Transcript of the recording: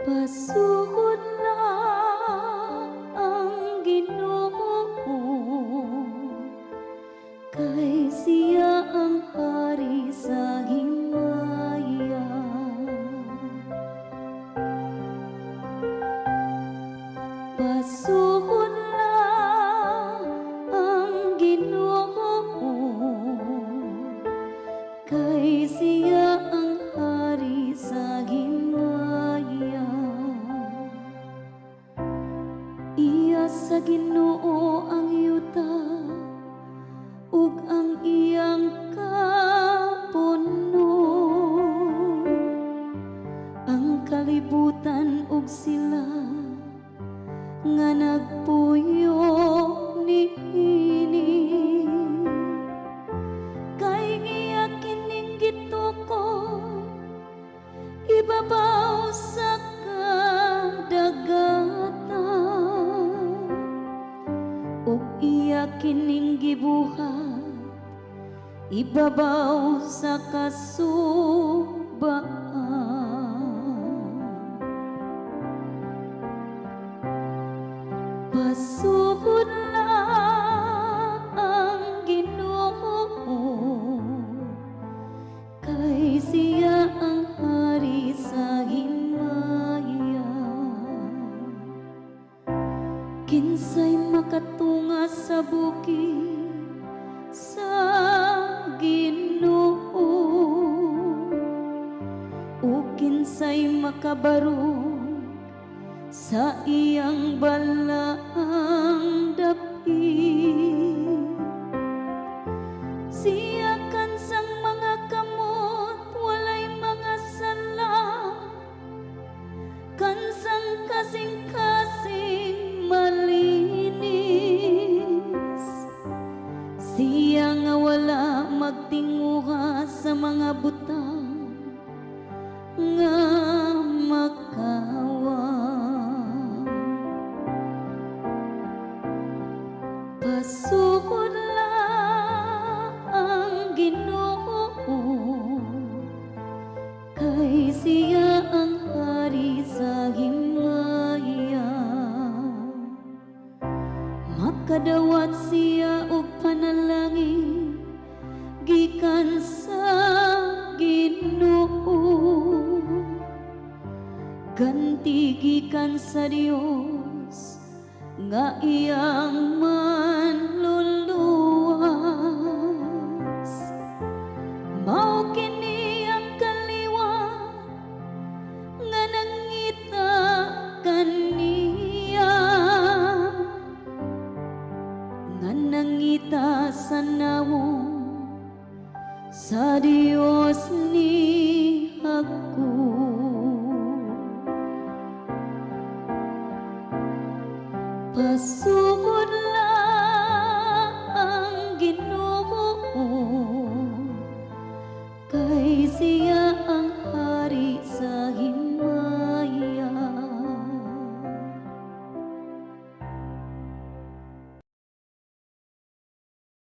Pasukod lang ang Ginoo, kay siya ang hari sa himaya. Pasukod lang ang Ginoo, kay siya ang hari sa himaya. Iya sa Ginoo ang yuta ug ang iyang kapuno, ang kalibutan ug sila nga nagpuyo niini, kay iya kining gitukod ibabaw sa kadagatan ug iya kining gibuhat ibabaw sa kasubaan. Pasukod lang ang Ginoo, kay siya ang hari sa himaya. Kinsay makatunga sa bukid sa Ginoo, o kinsay makabarog sa iyang balaang dapit? Siya kansang mga kamot walay mga sala, kansang kasing-kasing malinis. Siya nga wala magtinguha sa mga butang nga makawa. Pasukod lang ang Ginoo, kay siya ang hari sa himaya. Makadawat siya og panalangin gikan sa Ginoo, ganti gikan sa Dios nga iyang manluluwas. Mao kini ang kaliwat nga nangita kaniya, nga nangita sa nawong sa Dios ni Jacob.